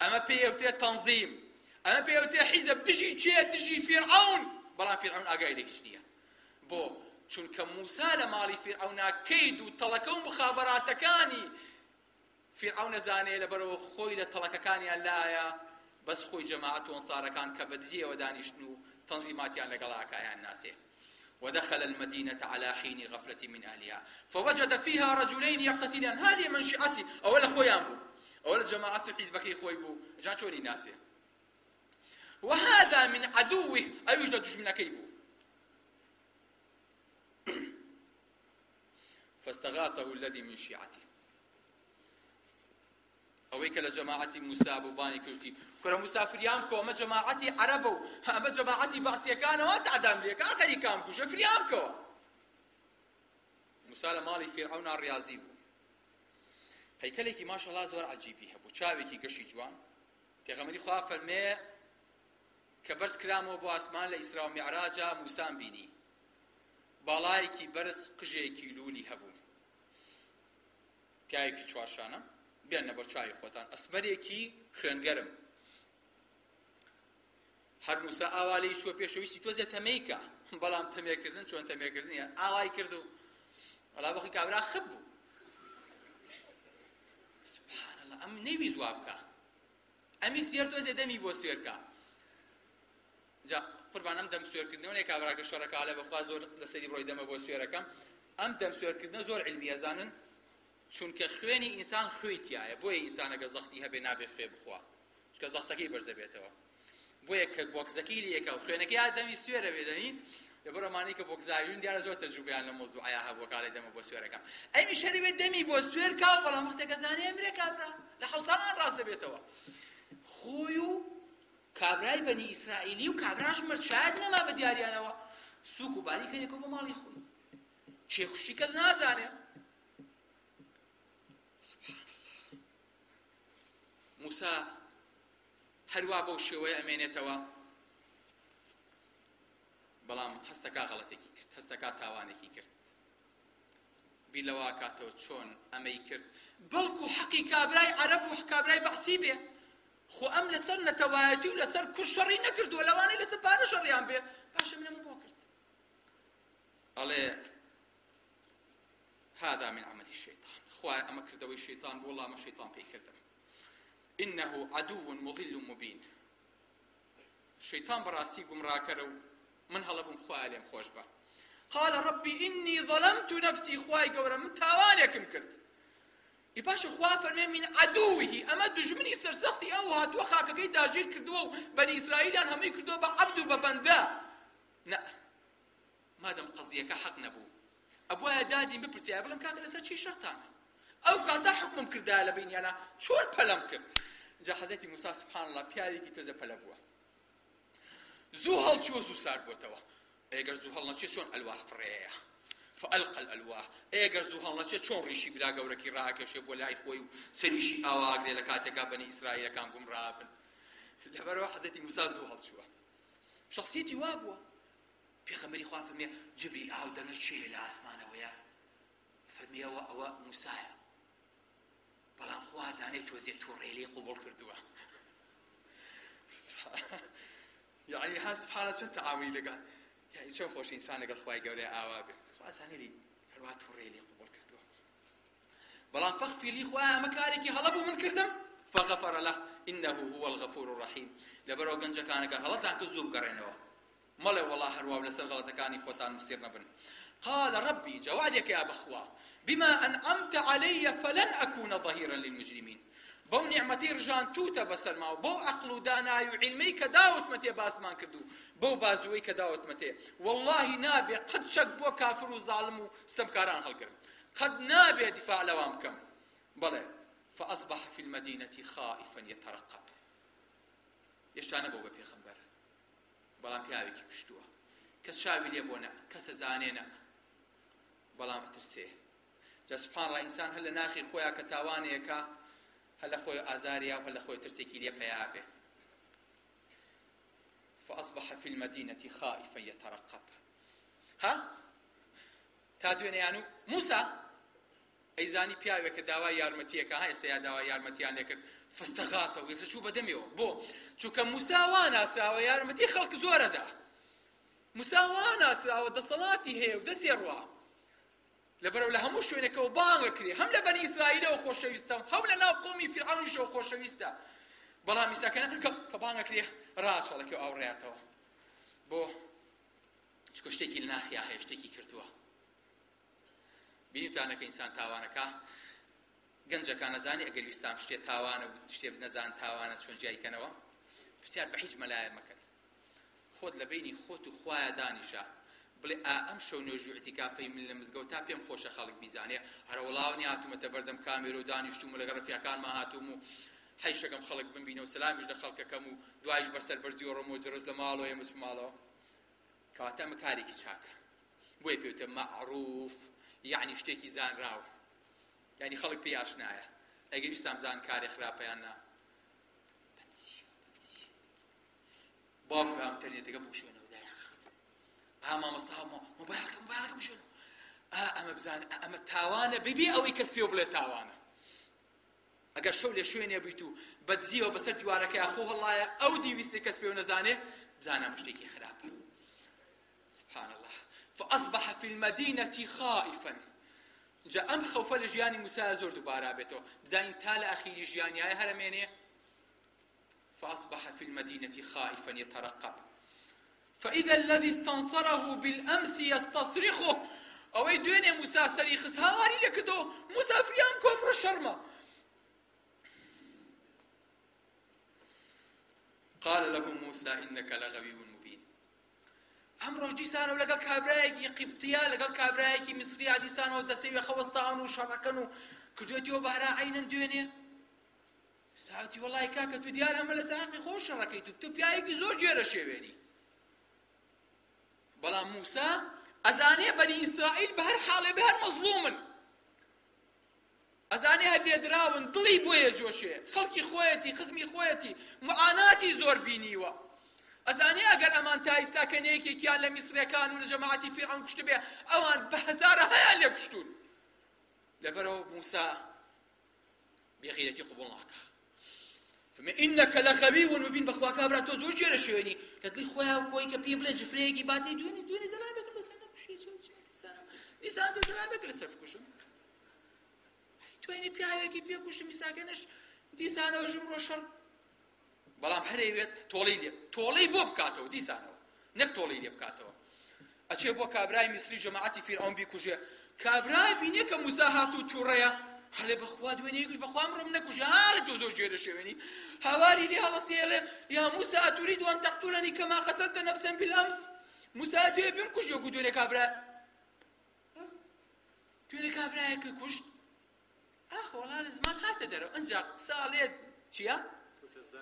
S1: ئەمە پێیەوترێت تەنزیم ئەمە پێیەوترێت حیزب دژی کێ دژی فیرعەون بەڵام فیرعەون ئاگای لە هیچ نییە بۆ چونکە موسا لە ماڵی فیرعەونا کەید و تەڵەکە و مخابەراتەکانی فیرعەون ئەزانێ لەبەرئەوە خۆی لە تەڵەکەکانیان لایە بەس خۆی جەماعەت و ئەنسارەکان کە بە دزیەوە دانیشتن و تەنزیماتیان لەگەڵ ئەکا ئەیان ناسێ ودخل المدينة على حين غفلة من أهلها فوجد فيها رجلين يقتتلان هذه من شيعته ئەوە لە خۆیان بوو ئەوە لە جەماعەت و حیزبەکەی خۆی بوو جا چۆنی ناسێ وهذا من عدوه ئەویش لە دوژمنەکەی بوو فاستغاثه الذي من شیعته ئەوەی کە لە جەماعەتی موسا بوو بانی کردی کورە موسا فریام کەوە ئەمە جەماعەتی عەرەبە و ئەمە جەماعەتی بەعسیەکانەوە تەعدام لێکان خەریکان بکوژە فریام کەوە موسا لە ماڵی فیرعەونا ڕیازی بوو هەیکەلێکی ماشەڵا زۆر عەجیبی هەبوو چاوێکی گەشی جوان پێغەمبەری خوا فەرمێ کە بەرز کرامەوە بۆ ئاسمان لە ئیسرا و میعراجا موسام بینی باڵایەکی بەرز قژێکی لوولی هەبوو. پیاوێکی چوارشانە، بێننە بەر چاوی خۆتان، ئەسمەرێکی خوێنگەرم. هەر موسا ئاوا لێی چووە پێشەوە ویستی تۆزێ تەمێی کا، بەڵام تەمێکردن چۆن تەمێکردن یان ئاوای کرد و وەڵا بەخی کابرا خپ بوو. سبحان الله ئەم نەیویست وا بکا. ئەمی سوێر تۆزێ دەمی بۆ سوێر کا. جا قوربان ئەم دەم سوێرکردنەوە نیە کابراکە شەڕەکە ئەڵێ بەخوا زۆر لەسەری بڕۆی دەمە بۆ سوێرەکەم ئەم دەم سوێرکردنە زۆر علمی ئەزانن چونکە خوێنی ئینسان خوێی تایە بۆیە ئینسانەکە زەختی هەبێ نابێ خوێ بخوا چونکە زەختەکەی بەرزەبێتەوە بۆیە کە بۆکزەکەی لێکا و خوێنەکەی یا دەمی سوێرە بێ دەمی لەبەر ئەمانەی کە بۆکزاویون دیارە زۆر تەجروبەیان لە مەوزوعەیا هەبووە کاڵێ دەمە بۆ سوێرەکەم ئەمی شەری بێ دەمی بۆ سوێر کا بەڵام وەختێکە زانێ ئەمرێ کابرا لە حەوساڵان ڕاست دەبێتەوە خۆی و کابرای بەنی ئیسرائیلی و کابراش مرد شایەد نەما بە دیاریانەوە سوک و باریک هەرێکەوە بۆ ماڵی خۆی کێ کوشتی کەس نازانێ سبحان الله موسا هەروا بەو شێوەیە ئەمێنێتەوە بەڵام هەستەکا غەڵەتێکی کرد هەستەکا تاوانێکی کرد بیر لەوە ئەکاتەوە چۆن ئەمەی کرد بەڵکو حەقی کابرای عەرەب و کابرای بەعسی بێ خۆ ئەم لەسەر نەتەوایەتی و لەسەر کورد شەڕی نەکردووە لەوانەیە لەسەر پارە شەڕیان بێ باشە من ئەمە بۆ کرد ئەڵێ هذا من عمل الشيطان خوای ئەمە کردەوەی شەیطان بۆ وەڵا ئەمە شەیطان پێی کردم إنه عدو مضل مبين شەیتان بەڕاستی گومڕاکەرە و من هەڵە بووم خوایە لێم خۆش بە قال ربی ئینی ظلمت نفسی خوای گەورە من تاوانێکم کرد ئی باشە خوا فەرمێ من عدوه ئەمە دوژمنی سەرسەختی ئەو هاتووە خاکەکەی داگیر کردووە و بەنی ئیسرائیلیان هەمووی کردووە بە عەبد و بە بەندە نە مادەم قەزیەکە حەق نەبوو ئەبوایە دادیم بپرسیایە بڵێم کاکە لەسەر چی شەرتانە ئەو کاتە حوکمم کردایە لە بەینیانا چۆن پەلەم کرد جا حەزرەتی موسا سبحان اللە پیاوێکی تۆزە پەلە بووە زوو هەڵچووە زوو سارد بۆتەوە ئەگەر زوو هەڵنەچێ چۆن ئەلواح فڕێیە فألقى الألواح ئەگەر زوو هەڵنەچێ چۆن ڕیشی برا گەورەکی ڕاکێشێ بۆ لای خۆی و سەریشی ئاواگرێ لە کاتێکا بەنی ئیسرائیلەکان گومڕابن لەبەرەوە حەزرەتی موسا زوو هەڵچووە شخصیەتی وا بووە پێغەمبەری خوا فەرمی جبریل ئاو دەنگە کێیە لە ئاسمانەوەیە فەرمی ئەوە ئەوە موسایە بەڵام خوا زانێ تۆزێ توڕێ لێی قبوڵ کردووە یعنی ها سبحانە چەند تەعاملی لەگەڵ یعنی چۆن خۆش ئینسان لەگەڵ خوای گەورەی ئاوا بێ خوا زانێ لێی هەروە توڕێ لێی قبوڵ کردووە بەڵام فەغفیر لی خوایە ئەمە کارێکی هەڵە بوو من کردم فغفر له انه هو الغفور الرحیم لەبەرەوە گەنجەکان ئەگەر هەڵەتان کرد زوو بگەڕێنەوە مەڵێ وەڵا هەروا لەسەر غەڵەتەکانی خۆتان مسیر نەبن قال ربی جوادێکە یا بەخوا بما أنعمت علي فلن أكون ظهيرا للمجرمين بەو نیعمەتەی ڕژانتووتە بەسەرما و بەو عەقڵ و دانایی و عیلمەی کە داوتمەتێ باسمان کرد و بەو بازووەی کە داوتمەتێ وەڵڵاهی نابێ قەت چەک بۆ کافر و زاڵم و ستەمکاران هەڵگرم قەت نابێ دیفاع لەوان بکەم بەڵێ فأصبح في المدينة خائفا يترقب هێشتا نەبوو بە پێغەمبەر بەڵام پیاوێکی کوشتووە کەس چاوی لێ بۆ نە کەس ئەزانێ نە بەڵام ئەترسێ جا سبحان الله ئینسان هەر لە ناخی خۆیا کە تاوانێکە هەر لە خۆی ئازاریا و هەر لە خۆی ترسێکی لێ پەیا بێ. فأصبح في المدينة خائفا يترقب. ها تا دوێنێیان و موسا ئەیزانی پیاوێکە داوای یارمەتیەکە ها ئێستا یا داوای یارمەتیان لێکرد فاستغاثه یەکسەر چوو بەدەمیەوە بۆ چونکە موسا وا ناسراوە یارمەتی خەڵک زۆرەدا موسا وا ناسراوە دەسەڵاتی هەیە و دەستی ڕوا لەبەرئەوە لە هەموو شوێنێکەوە بانگ ئەکرێ، هەم لە بەنی ئیسرائیلەوە خۆشەویستە و هەم لە ناو قەومی فیرعەونیشەوە خۆشەویستە. بەڵام ئیستا کە کە کە بانگ ئەکرێ ڕاچەڵەکێ و ئاوڕیاتەوە. بۆ؟ چونکە شتێکی لە ناخیا هەیە، شتێکی کردووە. بینیتانە کە ئینسان تاوانەکە گەنجەکان ئەزانی ئەگەر ویستان شتێ تاوانە و شتێ نەزان تاوانە چۆن جیای کەنەوە؟ پرسیار بە هیچ مەلایە مەکەن. خۆت لە بەینی خۆت و خوایا دانیشە بڵێ ئا ئەم شەو نوێژو ئیعتیکافەی من لە مزگەوتا پێم خۆشە خەڵک بیزانێ ئەرەوەڵا نیە هاتومەتە بەردەم کامێرەو دانیشتوم و لەگەڵ ڕەفیقەکانما هاتوم و حەیشەکەم خەڵک بمبینە و سەلامیش لە خەڵکەکەم و دوایش بە سەربەرزیەوە ڕۆمەوە جرس لە ماڵەوە ئێمە چوو ماڵەوە کەواتە ئەمە کارێکی چاکە بۆیە پێوتە مەعروف یعنی شتێکی زانراو یعنی خەڵک پێی ئاشنایە ئەگەر ویستان بزان کارێ خراپە یان نا بەچی بەچی باوکم ئەنتەرنێتەکە بکوژێنەوە دایخ ئا مامۆستا مۆبایلەکە مۆبایلەکە بکوژێنەوە ئا ئەمە بزانە ئەمە تاوانە بەبێ ئەوەی کەس پێ بڵێ تاوانە ئەگەر شەو لە شوێنێ بیت و بەدزیەوە بەسەر دیوارەکەی خۆ هەڵایە ئەو دیویستی کەس پێ نەزانێ بزانە ئەمە شتێکی خراپە سبحان الله فأصبح في المدينة خائفا جا ئەم خەوفە لە ژیانی موسا زۆر دووبارە بێتەوە بزانین تا لە ئەخیری ژیانیایە هەرەمێنێ فأصبح في المدينة خائفا يترقب فإذا الذي استنصره بالأمس يستصرخه ئەوەی دوێنێ موسا سەری خست هاواری لێ کردەوە موسا فریام کۆ ئەمڕۆ شەرمە قال له موسى إنك لغوي مبين ئەمڕۆش دیسانەوە لەگەڵ کابرایەکی قیبتیا لەگەڵ کابرایەکی میسریا دیسانەوە دەسەوی خەوەستاون و شەڕەکەن و کردوێتیەوە بارا عینەن دوێنێ ساوتی وەڵای کاکە تو دیارە ئەمە لەسەر حەقی خۆ شەڕەکەی تو تۆ پیاوێکی زۆر گێرە شێوێنی بەڵام موسا ئەزانێ بەنی ئیسرائیل بە هەر حاڵێ بە هەر مەزڵومن ئەزانێ هەر لێدراون دڵی بۆیە جۆشێ خەڵکی خۆیەتی خزمی خۆیەتی معاناتی زۆر بینیوە ئەزانێ ئەگەر ئەمان تا ئیستا کە یەکێکیان لە میسرەکان و لە جەماعەتی فیرعەون کوشتبێ ئەوان بە هەزارەهایان لێ کوشتون لەبەرەوە موسا بێغیرەتی قبوڵ ناکا فەرمی ئینەکە لەغەوی مبین بەخوا کابرا تۆ زۆر گێرە شوێنی لە دڵی خۆیان کۆی کە پێی بڵێ جفرەیەکی باتی دوێنێ دوێنێ زەلامێکم لەسەر نەکوشی دیسان تۆ زەلامێک لەسەر بکوژم توێنێ پیاوێکی پێ کوشتم میساکەنش دیسانەوە ژم ڕۆ شەڕ بەڵام هەر ئەیوێت تۆڵەی لێ تۆڵەی بۆ بکاتەوە دیسانەوە نەک تۆڵەی لێ بکاتەوە ئەچێ بۆ کابرای میسری جەماعەتی فیرعەون بیکوژێ کابرای بینێ کە موسا هات و تووڕەیە هەلێ بەخوا دوێنێ کوش بەخوا ئەمڕۆم نەکوژێ هالە تۆ زۆر گوێ دەشێوێنی هاواری لێ هەڵەسێڵێ یا موسا ئەتورید ئەن تەقتولەنی کەما قەتەلتە نەفسەن بالئەمس موسا توێ بمکوژی وەکو دوێنێ کابرا دوێنێ کابرایەکە کوشت ئاخ وەڵا لە زمان هاتە دەرەوە ئەنجا قسە ئەڵێ چییە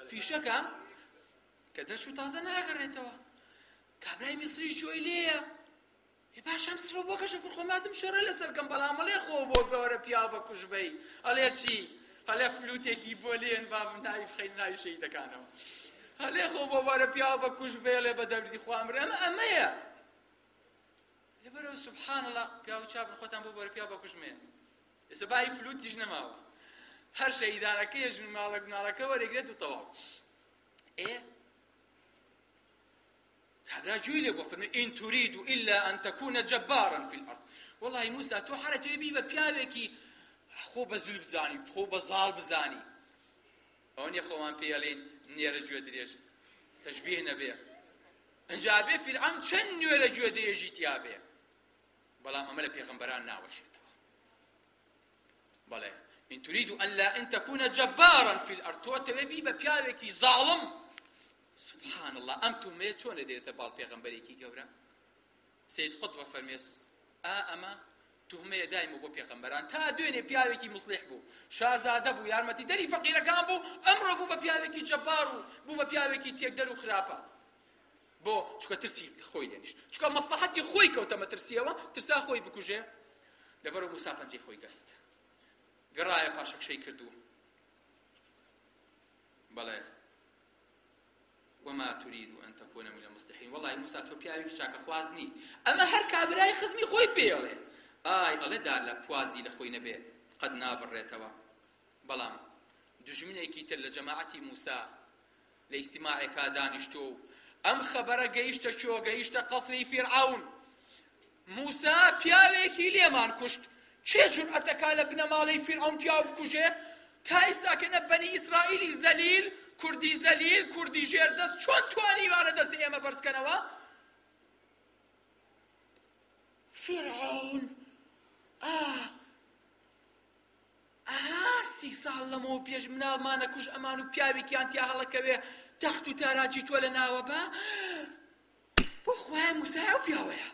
S1: فیشەکە کە دەرچوو تازە ناگەڕێتەوە کابرای میسری جۆی لێیە ئێ باشە ئەم سڕە بۆ کەشە کوڕ خۆماتم شەڕە لەسەر کەم بەڵام ئەڵێ خۆ بۆ گەورە پیاو بە کوش بەی ئەڵێ چی ئەڵێ فلوتێکی بۆ لێن بابم ناوی بخەین ناوی شەهیدەکانەوە ئەڵێ خۆ بۆ گەورە پیاو بە کوش بەی ئەڵێ بە دەردی خوا ئەمرێ ئەمە ئەمەیە لەبەرەوە سبحان الله پیاو چاپ خۆتان بۆ بەرە پیاو بە کوش مێن ئێستا بای فلوتیش نەماوە هەر شەهیدانەکەی ژن ماڵە مناڵەکە وەرەگرێت و تەواو ئێ کابرا گوێی لێ بوو فەرمی إن تريد إلا أن تكون جبارا في الأرض والله موسى تۆ حەرە تۆی بی بە پیاوێکی خۆ بە زل بزانی خۆ بە زاڵ بزانی ئەوە نیە خۆمان پێی ئەڵێین نێرە گوێ درێژ تەشبیه نەبێ ئەنجا بێ فیرعەون چەند نوێرە گوێ درێژی تیا بێ بەڵام ئەمە لە پێغەمبەران ناوەشێتەوە بەڵێ إن تريد أن لا أن تكون جبارا في الأرض تۆ تەوێ بی بە پیاوێکی زاڵم سبحان الله ئەم تومەیە چۆن دێتە باڵ پێغەمبەرێکی گەورە سید قطب فەرمێ ئا ئەمە توهمەیە دایمە بۆ پێغەمبەران تا دوێنێ پیاوێکی موسڵیح بوو شازادە بوو یارمەتی دەری فەقیرەکان بوو ئەمڕۆ بوو بە پیاوێکی جەبار و بوو بە پیاوێکی تێکدەر و خراپە بۆ چونکە ترسی خۆی لێنیشت چونکە مەسڵەحەتی خۆی کەوتە مەترسیەوە ترسا خۆی بکوژێ لەبەرو موسا پەنجەی خۆی گەست گەڕایە پاشەکشەی کردو بەڵێ. وما تريد أن تكون من المصلحين وەڵی موسا تۆ پیاوێکی چاکەخواز نی ئەمە هەر کابرای خزمی خۆی پێڵێ ئای ئەڵێ دار لە پوازی لە خۆی نەبێ قەت نابڕێتەوە بەڵام دوژمنێکی تر لە جەماعەتی موسا لە ئیستیماعێکا دانیشتووە و ئەم خەبەرە گەیشتە کوێ؟ گەیشتە قەسری فیرعەون. موسا پیاوێکی لێمان کوشت. کێ جورئەتەکا لە بنەماڵەی فیرعەون پیاو بکوژێ؟ تا ئیستاکە نە بەنی ئیسرائیلی زەلیل، کوردی زەلیل، کوردی ژێردەست چۆن توانیویانە دەست لە ئێمە بەرزکەنەوە؟ فیرعەون ئا ئەها سی ساڵ لەمەوە پێش مناڵمان ئەکوشت ئەمان و پیاوێکیان تیا هەڵەکەوێ تەخت و تاراجی تۆ لە ناوە بە بۆ خوایە موسای ئەو پیاوەیە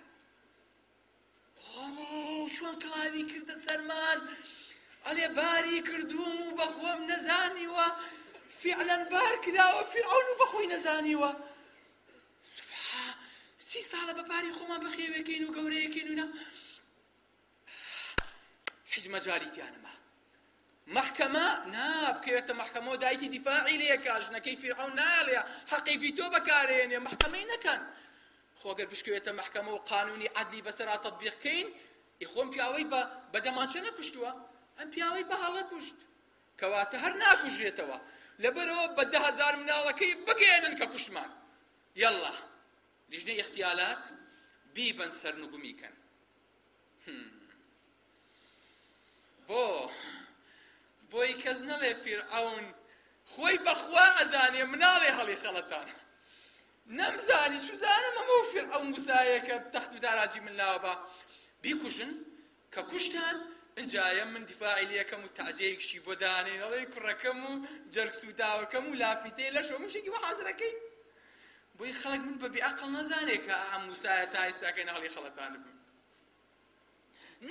S1: چۆن کڵاوی کردە سەرمان ئەلێ باری کردووم و بەخۆم نەزانیوە فعلەن بار کراوە فیرعەون و بەخۆی نەزانیوە سبحا سی ساڵە بە باری خۆمان بەخێوێکەین و گەورەیەکەین و نا هیچ مەجالی تیا نەما مەحکەمە نا بکەوێتە مەحکەمەوە دایکی دیفاعی لێکا ژنەکەی فیرعەون نایەڵێ حەقی ڤیتۆ بەکارێنێ مەحکەمەی نەکەن خۆ گەر بشکەوێتە مەحکەمە و قانونی عەدلی بەسەرا تەطبیق کەین ئی خۆم پیاوەی بە بە دەمانچە نەکوشتووە ئەم پیاوەی بە هەڵە کوشت کەواتە هەر ناکوژرێتەوە لەبەرەوە بە 10000 مناڵەکەی بگەیەنن کە کوشتمان یەڵا لیژنەی ئیغتیالات بیبەن سەرنگومی کەن بۆ بۆی کەس نەڵێ فیرعەون خۆی بەخوا ئەزانێ مناڵێ هەڵی خەڵەتان نەمزانی سوزانم ئەمە و فیرعەون موسایەکە تەخت و تاراجی من لاوە بە بیکوژن کە کوشتان ئینجا من دیفاعی لێکەم و تەعزیەیەکشی بۆ دانێن ئەڵێ کوڕەکەم و جەرگ سووتاوەکەم و لافیتەی لەش و مشێکی بۆ حازرەکەی بۆی خەڵک من بە بێئەقڵ نەزانێ کە ئەم موسایە تا ئێستاکەی نەهڵی خەڵەتانبم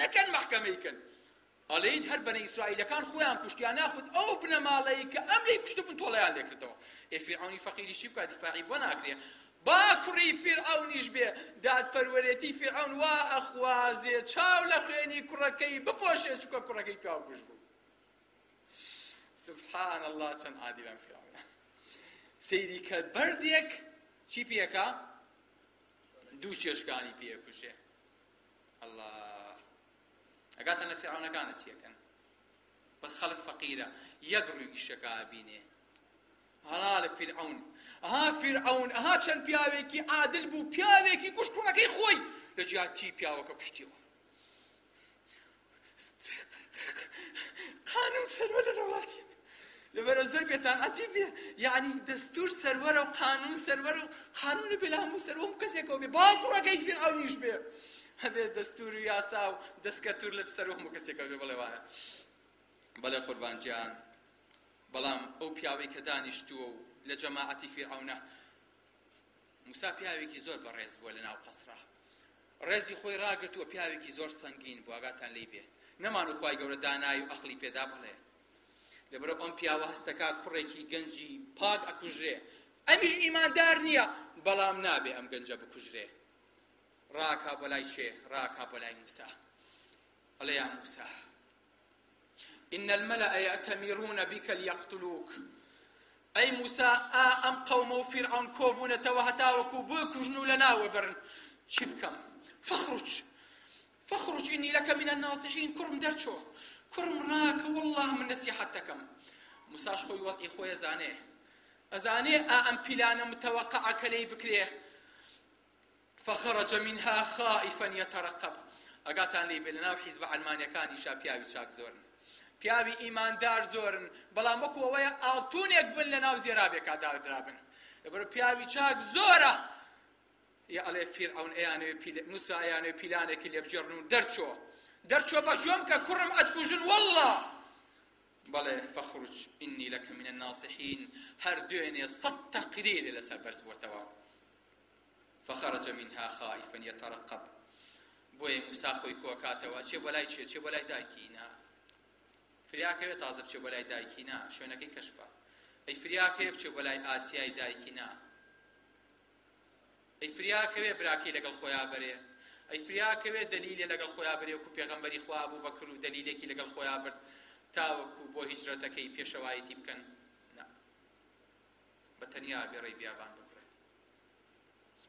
S1: نەکەن مەحکەمەی کەن ئەڵێین هەر بەنی ئیسرائیلەکان خۆیان کوشتیان ناخود ئەو بنەماڵەی کە ئەم لێی کوشتبوون تۆڵەیان لێکردەوە ئێ فیرعەونی فەقیری چی بکات دیفاعی بۆ ناکرێ با کوڕی فیرعەونیش بێ دادپەروەرێتی فیرعەون وا ئەخوازێ چاو لە خوێنی کوڕەکەی بپۆشێ چونکە کوڕەکەی پیاوکوژ بوو سبحان الله چەند عادیلان فیرعەونە سەیری کە بەردێک چی پێکا دوو چێشکانی پێ کوشێ الله ئەگاتان لە فیرعەونەکانە چیەکەن بەس خەڵک فەقیرە یەک ڕووی ئیشەکە ئەبینێ هەڵا لە فیرعەون ئەها فیرعەون ئەها چەند پیاوێکی عادل بوو پیاوێکی کوشت کوڕەکەی خۆی لە جیاتی پیاوەکە کوشتیەوە قانون سەروەرە لە وڵاتی لەبەرە زۆر پێتان عجیب بێ یعنی دەستور سەروەرە و قانون سەروەرە و قانون بێ لە هەموو سەروە هەموو کەسێکەوە بێ با کوڕەکەی فیرعەونیش بێ هەبێ دەستور و یاسا و دەستکەتور لە سەروە هەموو کەسێکەوە بێ بەڵێ وایە بەڵێ قوربان گیان بەڵام ئەو پیاوەی کە دانیشتووە و لە جەماعەتی فیرعەونە موسا پیاوێکی زۆر بەڕێز بووە لە ناو قەسرا ڕێزی خۆی ڕاگرتووە پیاوێکی زۆر سەنگین بوو ئاگاتان لێی بێ نەمان و خوای گەورە دانایی و ئەقلی پێدا بڵێ لەبەرە ئەم پیاوە هەستەکا کوڕێکی گەنجی پاک ئەکوژرێ ئەمیش ئیماندار نییە بەڵام نابێ ئەم گەنجە بکوژرێ ڕاکا بۆ لای چێ ڕاکا بۆ لای موسا ئەڵێ یا موسا ان الملأ یأتمرون بک لیقتلوک ئەی موسا ئا ئەم قەومە و فیرعەون کۆبوونەتەوە هەتاوەکو بکوژن و لەناوە بەرن چی بکەم فخرج فخرج إني لك من الناصحين کوڕم دەرچۆ کوڕم ڕاکە والله من نەسیحەت دەکەم موساش خۆی وەزعی خۆی ئەزانێ ئەزانێ ئا ئەم پیلانە متەوەقعە کە لێی بکرێ فخرج منها خائفا یترقب ئەگاتان لێی بێ لەناو حیزبە عەلمانیەکانیشا پیاوی چاک زۆرن پیاوی ئیماندار زۆرن بەڵام وەکو ئەوەیە ئاڵتونێک بن لەناو زێرابێکا دادرابن لەبەر پیاوی چاک زۆرە یا ئەڵێ فیرعەون ئەیانەوێ پیل موسا ئەیانەوێ پیلانێکی لێ بگێڕن و دەرچۆ دەرچۆ بە گوێم کە کوڕم ئەتکوژن واللە بەڵێ فخرج إني لك من الناصحين هەر دوێنێ سەد تەقریرێ لەسەر بەرز بووەتەوە فخرج منها خائفا یترقب بۆیە موسا خۆی کۆکاتەوە ئەچێ بۆ لای چێ چێ بۆ لای دایکی نا فریاکەوێ تازە بچێ بۆ لای دایکی نا شوێنەکەی کەشفە ئەی فریاکەوێ بچێ بۆ لای ئاسیای دایکی نا ئەی فریاکەوێ براکەی لەگەڵ خۆیا بەرێ ئەی فریاکەوێ دەلیلێ لەگەڵ خۆیا بەرێ وەکو پێغەمبەری خوا ئەبوبەکر و دەلیلێکی لەگەڵ خۆیا برد تاوەکو بۆ هیجرەتەکەی پێشەوایەتی بکەن نا بە تەنیا بێ ڕێی بیابان ببڕێ.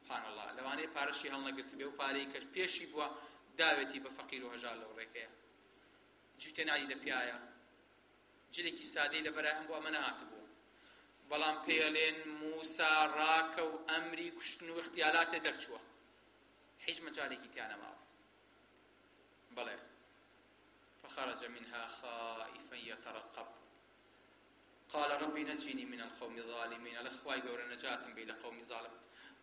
S1: سبحان اللە لەوانەیە پارەشی هەڵنەگرتبێ و پارەی کە پێشی بووە داوێتی بە فەقیر و هەژار لەو ڕێگەیە. جووتێ نانی لە پیایە، جلێکی سادەی لەبەرای ئەم بۆ ئەمە نەهاتبوو. بەڵام پێڵێن موسا ڕاکە و ئەمری کوشتن و اختیالاتێ دەرچووە. هیچ مەجالێکی تیا نەماوە. بەڵێ فخرج منها خائفا يترقب قال رب نجنی من القوم الظالمین ئەڵێ خوای گەورە نەجاتم بەی لە قەومی زاڵم.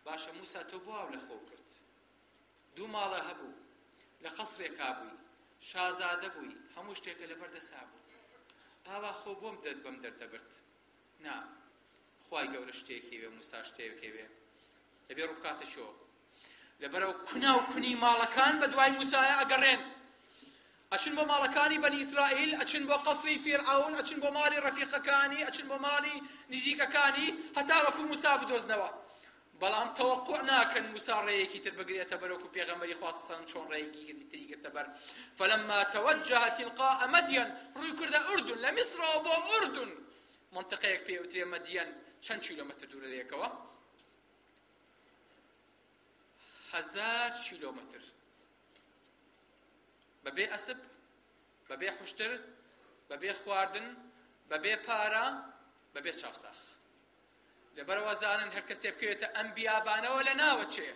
S1: باشە موسا تۆ بۆ واو لە خۆو کرد؟ دوو ماڵە هەبوو لە قەسرێکا بووی شازادە بووی هەموو شتێکە لەبەر دەسا بوو ئاوا خۆ بۆم دەرد بەم دەردە برد نا خوای گەورە شتێکی وێ موسا شتێکی وێ دەبێ ڕووبکاتە چۆ لەبەرەوە کونا و کونی ماڵەکان بە دوای موسایە ئەگەڕێن ئەچن بۆ ماڵەکانی بەنی ئیسرائیل ئەچن بۆ قەسری فیرعەون ئەچن بۆ ماڵی ڕەفیقەکانی ئەچن بۆ ماڵی نزیکەکانی هەتاوەکو موسا بدۆزنەوە بەڵام تەوەقوع ناکەن موسا ڕێیەکی تر بگرێتە بەر وەکو پێغەمبەری خوا صلی الله چۆن ڕێیەکی تری گرتە بەر فلما توجه تلقاء مدین ڕووی کردە ئوردن لە میسرەوە بۆ ئوردن منطقەیەک پێ وترێ مەدیەن چەند کیلۆمەتر دوورە لە یەکەوە هەزار کیلۆمەتر بەبێ ئەسپ بەبێ حوشتر بەبێ خواردن بەبێ پارە بەبێ چاوساخ لەبەرەوە زانن هەر کەسێ بکەوێتە ئەم بیابانەوە لە ناوەچێ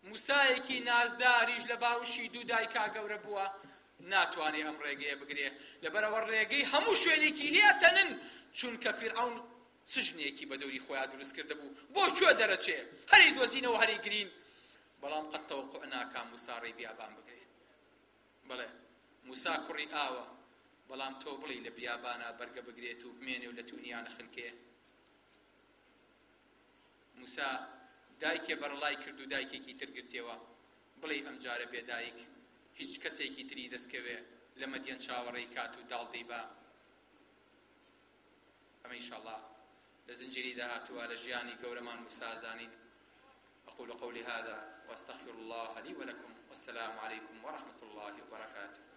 S1: موسایەکی نازداریش لە باوشی دوو دایکا گەورە بووە ناتوانێ ئەم ڕێگەیە بگرێ لەبەرەوە ڕێگەی هەموو شوێنێکی لێ ئەتەنن چونکە فیرعەون سجنێکی بە دەوری خۆیا دروست کردبوو بۆ کوێ دەرەچێ هەری دۆزینەوە هەری گرین بەڵام قەت تەوەقوع ناکا موسا ڕێی بیابان بگرێ بەڵێ موسا کوڕی ئاوە بەڵام تۆ بڵێی لە بیابانا بەرگە بگرێت و بمێنێ و لە تونیا نەخنکێ موسا دایکێ بەرەڵای کرد و دایکێکی تر گرتیەوە بڵێی ئەم جارە بێ دایک هیچ کەسێکی تری دەستکەوێ لە مەدیەن چاوەڕێی کات و داڵدەی با ئەمە ئینشاءاللە لە زنجیرەی داهاتووە لە ژیانی گەورەمان موسا زانین أقول قولي هذا وأستغفر الله لي ولكم والسلام عليكم ورحمة الله وبركاته.